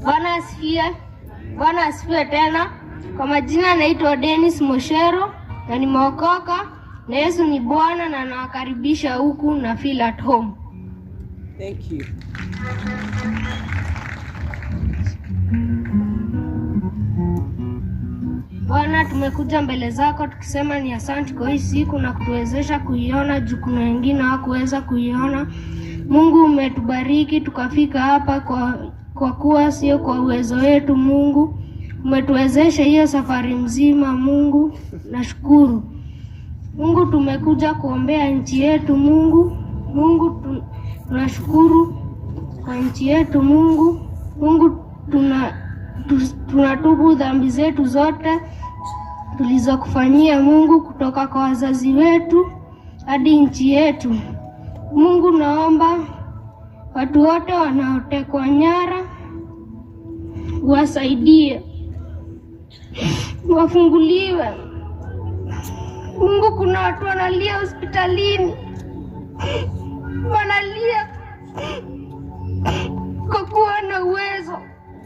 Bwana asifiwe. Bwana asifiwe tena. Kwa majina naitwa Dennis Moshero na nimeokoka na Yesu ni Bwana na nawakaribisha huku na feel at home. Thank you. Bwana, tumekuja mbele zako tukisema ni asante kwa hii siku na kutuwezesha kuiona juu kuna wengine hawakuweza kuiona. Mungu, umetubariki tukafika hapa kwa kuwa sio kwa uwezo wetu. Mungu, umetuwezesha hiyo safari mzima. Mungu, nashukuru. Mungu, tumekuja kuombea nchi yetu. Mungu, Mungu tunashukuru kwa nchi yetu. Mungu, Mungu tunatubu dhambi zetu zote tulizokufanyia Mungu, kutoka kwa wazazi wetu hadi nchi yetu. Mungu, naomba watu wote wanaotekwa nyara wasaidie, wafunguliwe. Mungu, kuna watu wanalia hospitalini, wanalia kwa kuwa na uwezo,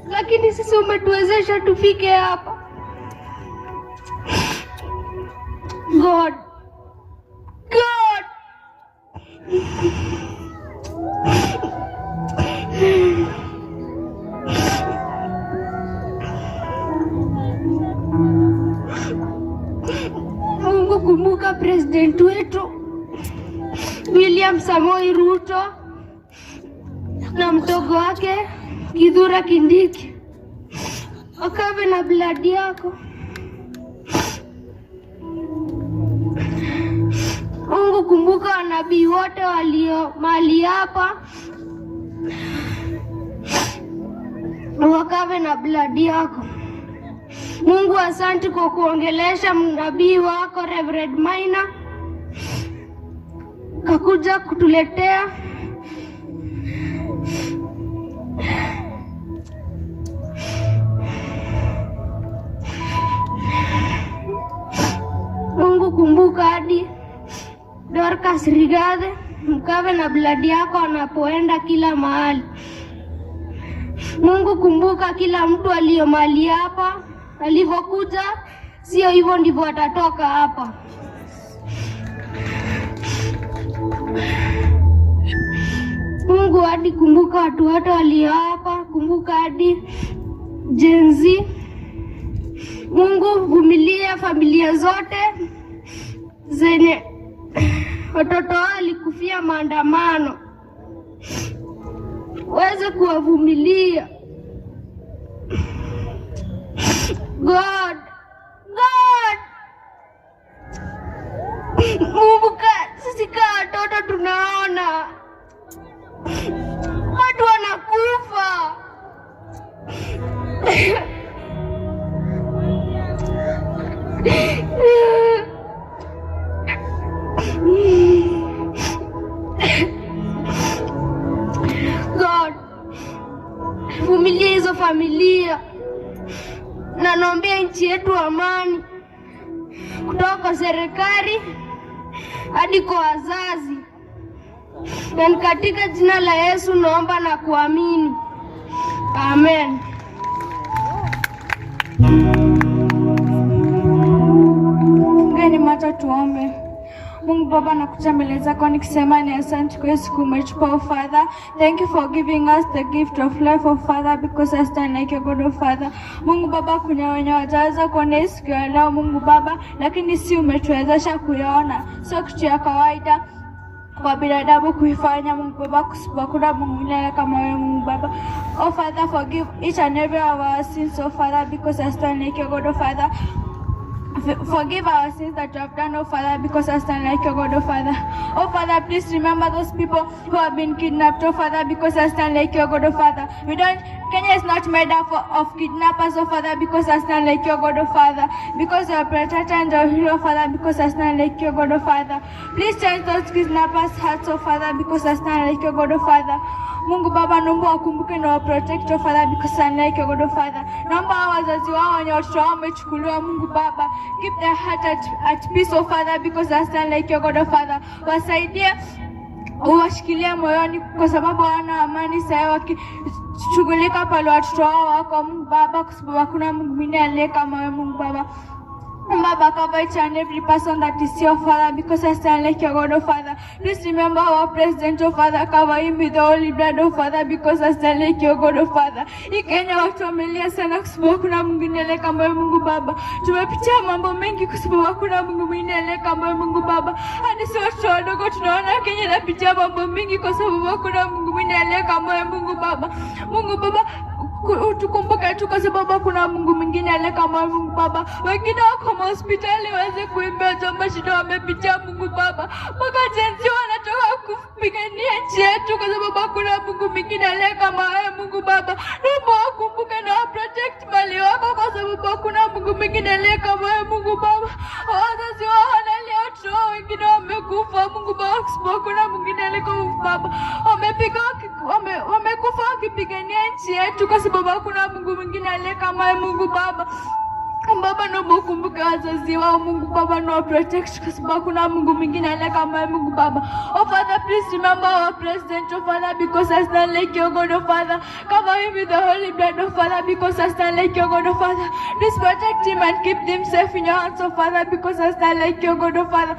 lakini sisi umetuwezesha tufike hapa. God, God, Mungu, kumbuka president wetu William Samoei Ruto na mtogo wake Kithure Kindiki, wakave na blood yako. Mungu, kumbuka wanabii wote walio mahali hapa, wakave na blood yako. Mungu, asante kwa kuongelesha mnabii wako Reverend Maina, kakuja kutuletea Mungu, kumbuka hadi Dorcas Rigathi, mkave na blood yako anapoenda kila mahali. Mungu, kumbuka kila mtu aliyo mahali hapa, alivyokuja sio hivyo ndivyo atatoka hapa. Mungu, hadi kumbuka watu wote walio hapa, kumbuka hadi Gen Z. Mungu, vumilia familia zote zenye watoto wao walikufia maandamano, weze kuwavumilia. God, God, Mungu, sisi kaa watoto tunaona watu wanakufa. God, vumilia hizo familia na naombea nchi yetu amani, kutoka kwa serikali hadi kwa wazazi. Na ni katika jina la Yesu naomba na kuamini, amen. Fungeni macho tuombe. Mungu Baba, nakuja mbele zako nikisema ni asante kwa siku umetupa, oh Father. Thank you for giving us the gift of life, oh Father, because I stand like a God, oh Father. Mungu Baba, kuna wenye wataweza kuona hii siku ya leo, Mungu Baba, lakini si umetuwezesha kuyaona, sio kitu ya kawaida kwa binadamu kuifanya, Mungu Baba, kusipokuwa Mungu mwingine kama wewe, Mungu Baba. Oh Father, forgive each and every of our sins, oh Father, because I stand like a God, oh Father. Forgive our sins that we have done, oh Father, because I stand like your God, oh Father. Oh Father, please remember those people who have been kidnapped, oh Father, because I stand like your God, oh Father. We don't, Kenya is not made up of kidnappers, oh Father, because I stand like your God, oh Father. Because you are protector and your hero, Father, because I stand like your God, oh Father. Please change those kidnappers' hearts, oh Father, because I stand like your God, oh Father. Mungu Baba, naomba wakumbuke na waprotect, oh Father, because I like your God, oh Father. Naomba hao wazazi wao wenye watoto wao wamechukuliwa, Mungu Baba, keep their heart at peace, oh Father, because I stand like your God, oh Father. Wasaidie Uwashikilie moyoni kwa sababu hawana amani sasa wakishughulika pale watoto wao wako, Mungu Baba, kwa sababu hakuna Mungu mwingine aliye kama wewe, Mungu Baba. Baba, cover each and every person that is here, Father, because I stand like your God, oh Father. Please remember our president, oh Father, cover him with the holy blood, oh Father, because I stand like your God, oh Father. Hii Kenya watu wamelia sana kwa sababu hakuna mwingine aliye kama wewe, Mungu Baba. Tumepitia mambo mengi kwa sababu hakuna Mungu mwingine aliye kama wewe, Mungu Baba. Hadi si watoto wadogo tunaona Kenya inapitia mambo mingi kwa sababu hakuna Mungu mwingine aliye kama wewe, Mungu Baba. Mungu Baba, tukumbuke tu kwa sababu hakuna Mungu mwingine aliye kama wewe, Mungu Baba. Wengine wako mahospitali waweze kuimbia jomba shida wamepitia, Mungu Baba. Mpaka Gen Z wanatoka kupigania nchi yetu kwa sababu hakuna Mungu mwingine aliye kama wewe, Mungu Baba. Naomba wakumbuke na waprotect mali wako kwa sababu hakuna Mungu mwingine aliye kama wewe, Mungu Baba. Wazazi wao wanalia, watoto wao wengine wamekufa, Mungu Baba, kwa sababu hakuna mwingine aliye kama Mungu Baba. Wamekufa wakipigania nchi yetu kwa sababu hakuna Mungu mwingine aliye kama wewe, Mungu Baba. Baba, naomba ukumbuke wazazi wao, Mungu Baba, na protect kwa sababu hakuna Mungu mwingine aliye kama wewe, Mungu Baba. Oh Father, please remember our president, oh Father, because I stand like your God, oh Father. Cover him with the holy blood, oh Father, because I stand like your God, oh Father. Please protect him and keep him safe in your hands, oh Father, because I stand like your God, oh Father.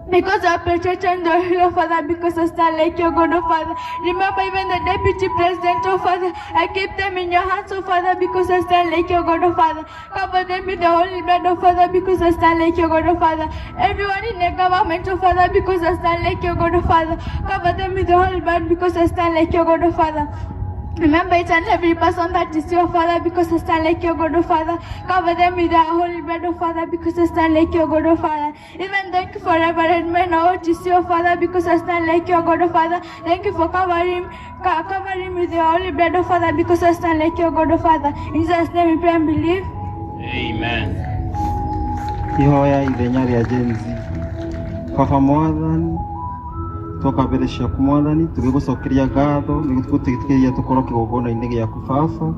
Because I protect and the oh Father, because I stand like your God, oh Father. Remember even the deputy president, oh Father. I keep them in your hands, oh Father, because I stand like your God, oh Father. Cover them with the holy blood, oh Father, because I stand like your God, oh Father. Everyone in the government, oh Father, because I stand like your God, oh Father. Cover them with the holy blood, because I stand like your God, oh Father. Remember each and every person that is your Father, because I stand like your God, oh Father. Cover them with the holy blood, oh Father, because I stand like your God, oh Father. Even thank you for Reverend Men, oh, to see your Father, because I stand like your God, oh Father. Thank you for covering with your holy blood, oh Father, because I stand like your God, oh Father. In Jesus' name we pray and believe. Amen. Ihoya ithenya rĩa Gen Z. Baba Mwathani, twoka mbere ciaku Mwathani, tũgĩgũcokeria ngatho nĩ gũtũĩtĩkĩria tũkorwo kĩgongona-inĩ gĩaku Baba.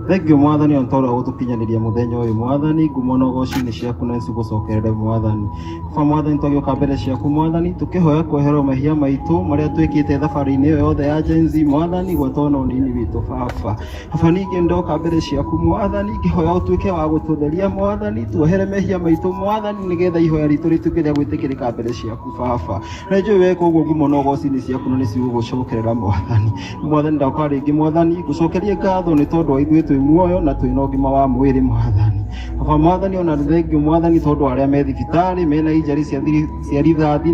Thengiũ Mwathani ona tondũ wa gũtũkinyanĩria mũthenya ũyũ Mwathani, ngumo na ũgoci nĩ ciaku na nĩcigũcokerere Mwathani. Baba Mwathani, twagĩũka mbere ciaku Mwathani, tũkĩhoya kweherwo mehia maitũ marĩa twĩkĩte thabarĩ-inĩ ĩyo yothe ya Gen Z Mwathani, gwata ona ũnini witũ Baba. Baba ningĩ ndoka mbere ciaku Mwathani, ngĩhoya ũtuĩke wa gũtũtheria Mwathani, tuohere mehia maitũ Mwathani, nĩgetha ihoya ritũ rĩtuĩke rĩa gwĩtĩkĩrĩka mbere ciaku Baba. Na nĩnjũĩ weka ũguo ngumo na ũgoci nĩ ciaku na nĩcigũgũcokerera Mwathani. Mwathani ndoka rĩngĩ Mwathani, ngũcokerie ngatho nĩ tondũ wa ithuĩ twĩ muoyo na twĩna ũgima wa mwĩrĩ Mwathani. Baba Mwathani, ona thengiũ Mwathani tondũ arĩa me thibitarĩ mena injury cia rithathi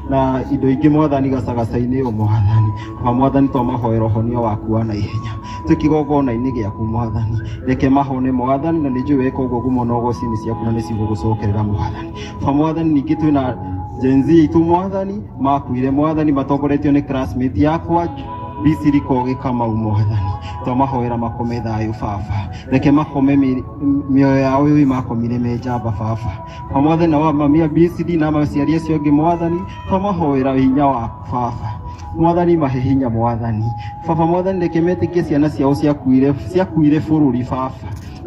na indo ingĩ Mwathani gacagaca-inĩ ũyũ Mwathani. Baba Mwathani, twamahoera ũhonio waku wa naihenya twĩ kĩgongona-inĩ gĩaku Mwathani, reke mahone Mwathani, na nĩnjũĩ weka ũguo ngumo na ũgoci nĩ ciaku na nĩcigũgũcokerera Mwathani. Baba Mwathani, ningĩ twĩna Gen Z itũ Mwathani, makuire Mwathani matongoretio nĩ classmate yakwa Bisiri Kogi Kamau Mwathani, twamahoera makome thayũ Baba, reke makome mĩoyo yao ĩyo makomire me njamba Baba. Baba Mwathani, na wa mamia Bisiri na maciari acio angĩ Mwathani, twamahoera hinya waku Baba. Mwathani mahe hinya Mwathani. Baba Mwathani, reke metĩkie ciana ciao ciakuire bũrũri Baba,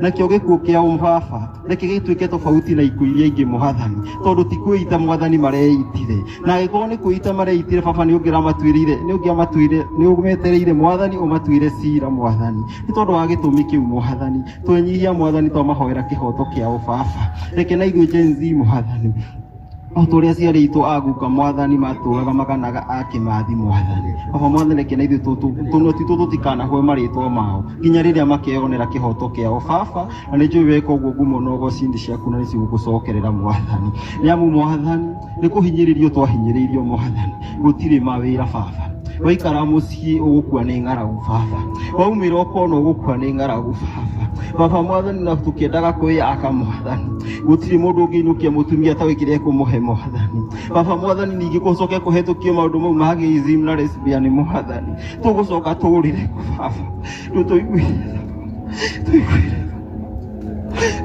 nakĩo gĩkuũ kĩao Baba reke gĩtuĩke tofauti na ikuũ iria ingĩ Mwathani, tondũ ti kwĩita Mwathani mareitire, na angĩkorwo nĩ kwĩita mareitire Baba, nĩ ũngĩramatuĩrĩire, nĩ ũngĩamatuĩre, nĩ ũmetereire Mwathani ũmatuĩre cira Mwathani. Nĩ tondũ wa gĩtũmi kĩu Mwathani, twenyihia Mwathani, twamahoera kĩhoto kĩao Baba. Reke na ithuĩ Gen Z Mwathani, o ta ũrĩa aciari aitũ aguka Mwathani matũraga maganaga a Kĩmathi Mwathani, Baba Mwathani, reke na ithuĩ tũnua twitũ tũtikanahwe marĩtwa mao nginya rĩrĩa makeyonera kĩhoto kĩao Baba, na nĩ njũĩ weka ũguo ngumo na ũgoci nĩ ciaku na nĩcigũgũcokerera Mwathani. Nĩ amu Mwathani, nĩ kũhinyĩrĩrio twahinyĩrĩirio Mwathani, gũtirĩ mawĩra Baba, waikara mũciĩ ũgũkua nĩ ng'aragu Baba, waumĩra ũkona ũgũkua nĩ ng'aragu Baba. Baba Mwathani, na tũkĩendaga kwĩyaka Mwathani, gũtirĩ mũndũ ũngĩinũkia mũtumia ta wĩkĩrĩa ekũmũhe Mwathani. Baba Mwathani, ningĩ gũcoke kũhetũkio maũndũ mau ma gayism na lesbian Mwathani, tũgũcoka tũrĩre kũ Baba? Rĩu tũiguire, tũiguire,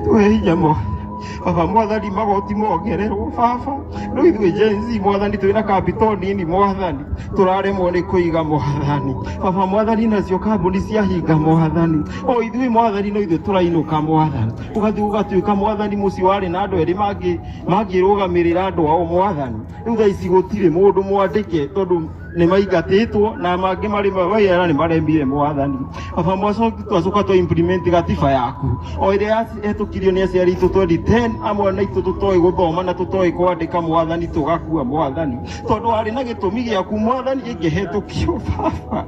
tũhe hinya Mwathani. Baba Mwathani, magoti mongererwo Baba, rĩu ithuĩ Gen Z Mwathani twĩna capital nini Mwathani, tũraremwo nĩ kũiga Mwathani. Baba Mwathani, nacio kambuni ciahinga Mwathani, o ithuĩ Mwathani no ithuĩ tũrainũka Mwathani, ũgathiĩ ũgatuĩka Mwathani mũciĩ warĩ na andũ erĩ mangĩrũgamĩrĩra andũ ao Mwathani, rĩu thaa ici gũtirĩ mũndũ mwandĩke tondũ Nĩ maingatĩtwo na mangĩ marĩ wĩra nĩ maremire mwathani. Baba mwacoki twacoka twa implement gatiba yaku o ĩrĩa yahetũkirio nĩ aciari aitũ 2010, amwe na itũ tũtoĩ gũthoma na tũtoĩ kwandĩka mwathani, tũgakua mwathani tondũ warĩ na gĩtũmi gĩaku mwathani ĩngĩhetũkio. Baba,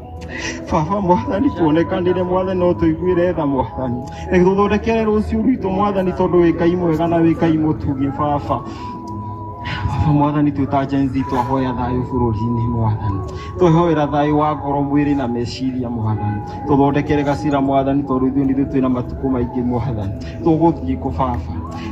baba mwathani, tuonekanĩre mwathani, no tũiguĩre tha mwathani, reke tũthondekere rũciũ rwitũ mwathani, tondũ wĩ Ngai mwega na wĩ Ngai mũtugi. Baba, baba mwathani, twĩ ta Gen Z twahoya thayũ bũrũri-inĩ mwathani, twahoera thayũ wa ngoro, mwĩrĩ na meciria mwathani, tũthondekere gacira mwathani, tondũ ithuĩ nĩ ithuĩ twĩna matukũ maingĩ mwathani, tũgũthiĩ kũ baba?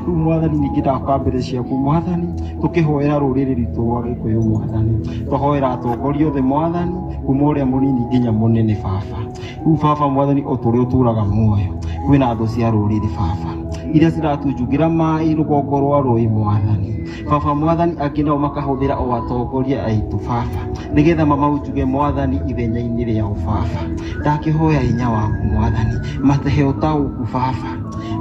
Rĩu mwathani, ningĩ ndakwa mbere ciaku mwathani, tũkĩhoera rũrĩrĩ rwitũ rwa Gĩkũyũ mwathani, twahoera atongoria othe mwathani, kuma ũrĩa mũnini nginya mũnene baba. Rĩu baba mwathani, o ta ũrĩa ũtũraga muoyo, kwĩna thũ cia rũrĩrĩ baba iria ciratunjungĩra maĩ rũgongo rwa rũĩ mwathani. Baba mwathani, angĩ nao makahũthĩra o atongoria aitũ baba nĩgetha mamaunjuge mwathani ithenya-inĩ rĩao. Baba, ndakĩhoya hinya waku mwathani, matehe ũtaũku baba,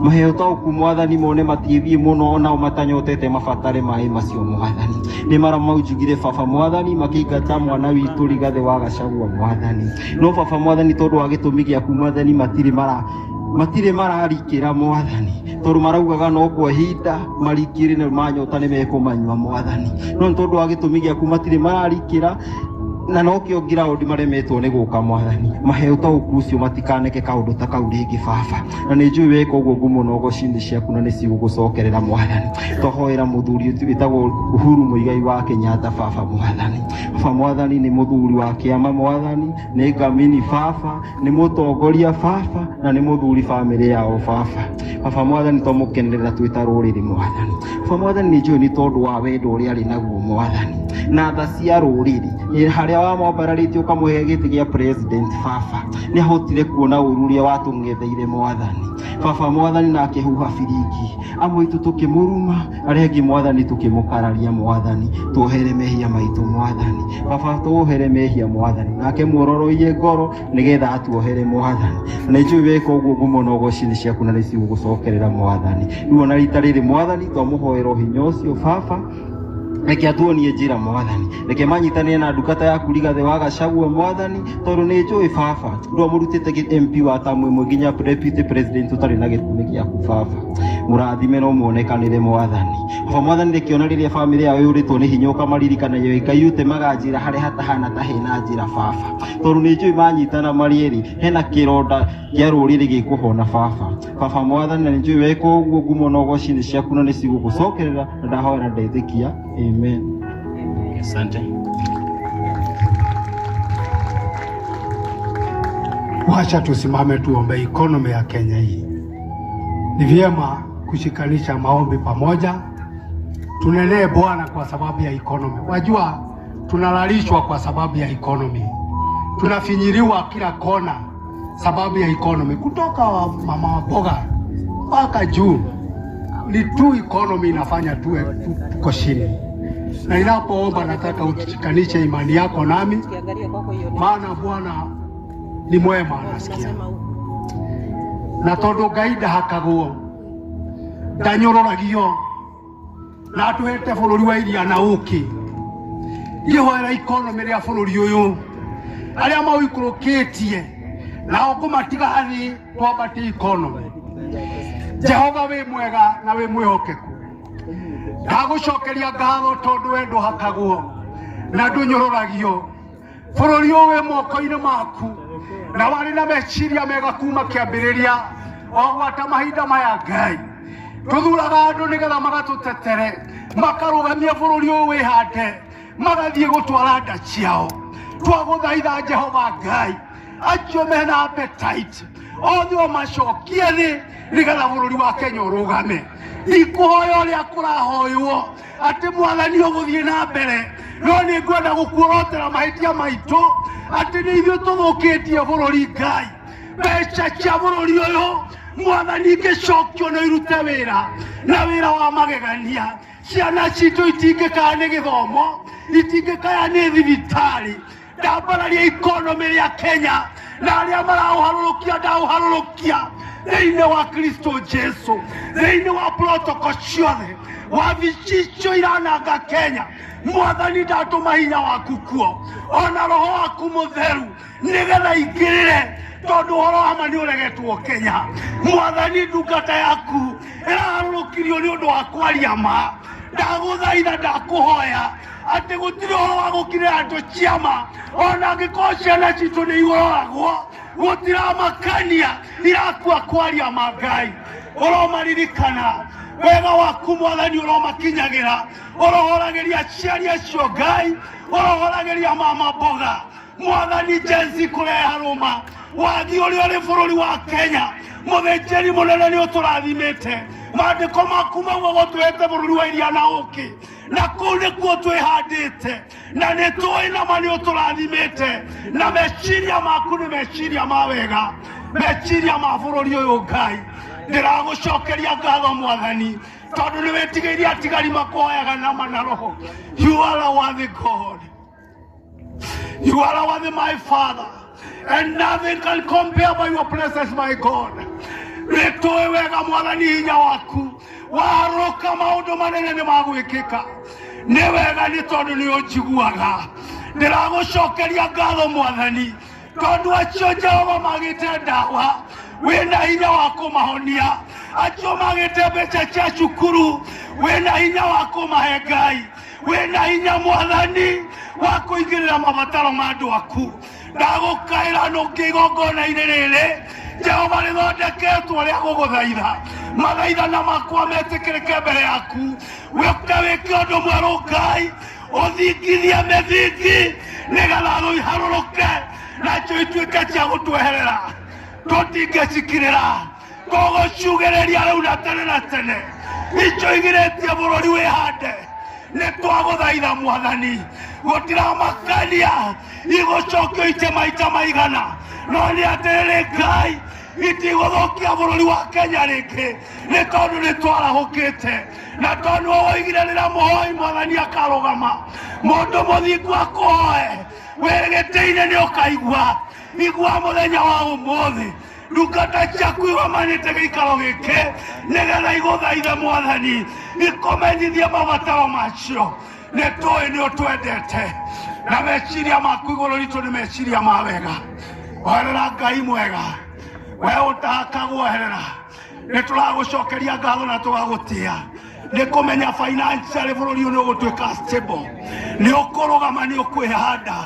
mahe ũtaũku mwathani, mone matiĩthiĩ mũno onao matanyotete mabatare maĩ macio mwathani. Nĩ maramaunjugire baba mwathani, makĩingata mwana witũ Rigathĩ wa Gachagua mwathani, no baba mwathani, tondũ wa gĩtũmi gĩaku mwathani, matirĩ mararikĩra mwathani, tondũ maraugaga no kwa ihinda marikĩre na manyota nĩ mekũmanyua mwathani, no nĩ tondũ wa gĩtũmi gĩaku matirĩ mararikĩra na nokĩo ground maremetwo nĩ gũka mwathani. Mahe ũtaũku ũcio matikaneke kaũndũ ta kau rĩngĩ baba, na nĩ njũĩ weka ũguo ngumo na ũgoci-inĩ ciaku na nĩ cigũgũcokerera mwathani. Twahoera mũthuri wĩtagwo Uhuru Muigai wa Kenyatta baba mwathani. Baba mwathani, nĩ mũthuri wa kĩama mwathani, nĩ ngamini baba, nĩ mũtongoria baba, na nĩ mũthuri bamĩrĩ yao baba. Baba mwathani, twamũkenerera twĩ ta rũrĩrĩ mwathani. Baba mwathani, nĩ njũĩ nĩ tondũ wa wendo ũrĩa arĩ naguo mwathani na tha cia rũrĩrĩ, harĩa wamwambararĩtie ũkamũhe gĩtĩ gĩa president baba, nĩ ahotire kuona ũru ũrĩa watũng'etheire mwathani. Baba mwathani, na akĩhuha biringi, amwe aitũ tũkĩmũruma, arĩa angĩ mwathani tũkĩmũkararia mwathani. Tuohere mehia maitũ mwathani. Baba, tuohere mehia mwathani, nake muororoiye ngoro nĩgetha atuohere mwathani, na nĩ njũĩ weka ũguo ngumo na ũgoci nĩ ciaku na nĩ cigũgũcokerera mwathani. Rĩu ona rita rĩrĩ mwathani, twamũhoera ũhinya ũcio baba, reke atuonie njĩra mwathani, reke manyitanĩre na ndungata yaku Rigathĩ wa Gachagua mwathani, tondũ nĩ njũĩ baba ndwamũrutĩte MP wa tamu ĩmwe nginya deputy president ũtarĩ na gĩtũmi gĩaku baba. Mũrathime no muonekanĩre mwathani. Baba mwathani, reke ona rĩrĩa bamĩrĩ yao yũrĩtwo nĩ hinya ũkamaririkana yo Ngai ũtemaga njĩra harĩa hatahana ta hena njĩra baba, tondũ nĩ njũĩ manyitana marĩ erĩ hena kĩronda kĩa rũrĩrĩ gĩkũhona baba. Baba mwathani, na nĩ njũĩ weka ũguo ngumo na ũgoci nĩ ciaku na nĩ cigũgũcokerera, na ndahoera ndetĩkia, amen. Asante. Wacha tusimame tuombe economy ya Kenya hii. Ni vyema kushikanisha maombi pamoja, tunenee Bwana kwa sababu ya economy. Wajua tunalalishwa kwa sababu ya economy, tunafinyiliwa kila kona sababu ya economy, kutoka wa mama wa mboga mpaka juu. Ni tu economy inafanya tuwe tuko chini, na ninapoomba nataka ushikanishe imani yako nami, Ukiangalia kwako hiyo ni maana Bwana ni mwema, anasikia. Tunasema huku. Na tondu Ngai ndahakagwo, ndanyũrũragio, na atũhete bũrũri wa iria na ũkĩ, ngĩhoera economy rĩa bũrũri ũyũ, arĩa maũikũrũkĩtie nao ngũmatiga thĩ, twambatie economy. Jehova, wĩ mwega na wĩ mwĩhokeku. Ndagũcokeria ngatho tondũ we ndũhakagwo na ndũnyũrũragio. Bũrũri ũyũ wĩ moko-inĩ maku na warĩ na meciria mega kuma kĩambĩrĩria o gwata mahinda maya. Ngai, tũthuraga andũ nĩgetha magatũtetere, makarũgamia bũrũri ũyũ wĩhande, magathiĩ gũtwara nda ciao. Twagũthaitha Jehova Ngai, acio mena appetite othe ũmacokie thĩ nĩgetha bũrũri wa Kenya ũrũgame. Ndikũhoya ũrĩa kũrahoywo atĩ mwathani ũgũthiĩ na mbere, no nĩ ngwenda gũkuorotera mahĩtia maitũ atĩ nĩ ithuĩ tũthũkĩtie bũrũri. Ngai, mbeca cia bũrũri ũyũ mwathani ingĩcokio no irute wĩra na wĩra wa magegania. Ciana citũ itingĩkaya nĩ gĩthomo, itingĩkaya nĩ thibitarĩ. Ndambararia economy rĩa Kenya na arĩa maraũharũrũkia, ndaũharũrũkia thĩinĩ wa Kristo Jesu, thĩinĩ wa protocol ciothe, wabici icio irananga Kenya. Mwathani, ndatũma hinya waku kuo ona roho waku mũtheru nĩgetha ingĩrĩre, tondũ ũhoro wa ma nĩ ũregetwo Kenya. Mwathani, ndungata yaku ĩraharũrũkirio nĩ ũndũ wa kwaria ma. Ndagũthaitha, ndakũhoya atĩ gũtirĩ ũhoro wa gũkirĩra andũ ciama, ona angĩkorwo ciana citũ nĩ igũroragwo, gũtiramakania, irakua kwaria ma. Ngai, ũromaririkana wega waku. Mwathani, ũromakinyagĩra, ũrohoragĩria aciari acio. Ngai, ũrohoragĩria mama mboga. Mwathani, Gen Z kũreha rũma wagi ũrĩa ũrĩ bũrũri wa Kenya. Mũthĩnjĩri mũnene, nĩ ũtũrathimĩte. Maandĩko maku mauga gũtũhete bũrũri wa iria na ũkĩ, na kũu nĩkuo twĩhandĩte, na nĩ tũĩ nama nĩ ũtũrathimĩte, na meciria maku nĩ meciria ma wega, meciria ma bũrũri ũyũ. Ngai, ndĩragũcokeria ngatho, Mwathani, tondũ nĩ wĩtigĩirie atigari makũhoyaga nama na roho. You are a worthy God. You are worthy, my Father, and nothing can compare by your presence, my God. Nĩtũĩ wega, Mwathani, hinya waku warũka maũndũ manene nĩ magwĩkĩka. Nĩ wega, nĩ tondũ nĩ ũnjiguaga. Ndĩragũcokeria ngatho, Mwathani, tondũ acio Jehova magĩte ndawa, wĩna hinya wa kũmahonia. Acio magĩte mbeca cia cukuru, wĩna hinya wa kũmahe. Ngai, wĩna hinya, Mwathani, wa kũingĩrĩra mabataro ma andũ aku. Ndagũkaĩra nũngĩ igongona-inĩ rĩrĩ, Jehova, rĩthondeketwo rĩa gũgũthaitha. Mathaithana makwa metĩkĩrĩke mbere yaku. Wĩke wĩke ũndũ mwerũ, Ngai, ũthingithie mĩthingi nĩgetha thũ iharũrũke nacio ituĩke cia gũtweherera. Tũtingĩcikirĩra, tũgũciugĩrĩria rĩu na tene na tene. Icio igirĩtie bũrũri wĩhande, nĩ twagũthaitha, Mwathani, gũtiramakania igũcokio ite maita maigana, no nĩ atĩrĩrĩ, Ngai, itigũthũkia bũrũri wa Kenya rĩngĩ, nĩ tondũ nĩ twarahũkĩte, na tondũ we woigire rĩrĩa mũhoi Mwathani akarũgama, mũndũ mũthingu akũhoe wĩ gĩtĩ-inĩ, nĩ ũkaigua. Igua mũthenya wa ũmũthĩ ndungata ciaku igomanĩte gĩikaro gĩkĩ nĩgetha igũthaithe, Mwathani, ikũmenyithie mabataro macio. Nĩ tũĩ nĩ ũtwendete, na meciria maku igũrũ ritũ nĩ meciria ma wega. Oherera, Ngai mwega, we ũtahakagwo, nĩ tũragũcokeria ngatho na tũgagũtĩa nĩ kũmenya financially bũrũri ũyũ nĩ ũgũtuĩka stable, nĩ ũkũrũgama, nĩ ũkwĩhanda,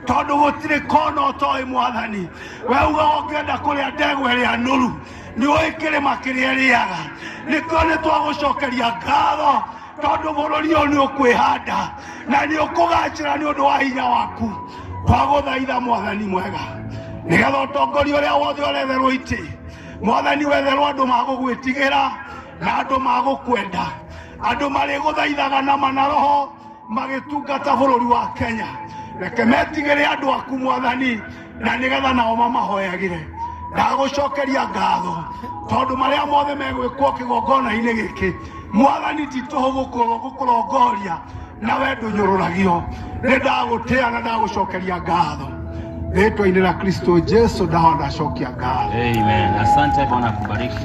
tondũ gũtirĩ kona ũtoĩ. Mwathani, we ugaga ũngĩenda kũrĩa ndegwa ĩrĩa nũru, nĩ ũĩ kĩrĩma kĩrĩa ĩrĩaga. Nĩkĩo nĩ twagũcokeria ngatho, tondũ bũrũri ũyũ nĩ ũkwĩhanda na nĩ ũkũgacĩra nĩ ũndũ wa hinya waku. Twagũthaitha, Mwathani mwega, nĩgetha ũtongoria ũrĩa wothe ũretherwo itĩ, Mwathani, wetherwo andũ magũgwĩtigĩra na andũ magũkwenda, andũ marĩgũthaithaga nama na roho magĩtungata bũrũri wa Kenya. Reke metigĩre andũ aku, Mwathani, na nĩgetha nao mamahoyagĩre. Ndagũcokeria ngatho tondũ marĩa mothe megwĩkwo kĩgongona-inĩ gĩkĩ, Mwathani, ti tũhũ gũkũrongoria, na we ndũnyũrũragio. Nĩ ndagũtĩa na ndagũcokeria ngatho rĩtwa-inĩ rĩa Kristo Jesu. Ndaho ndacokia ngatho. Amen. Asante, Bwana akubariki.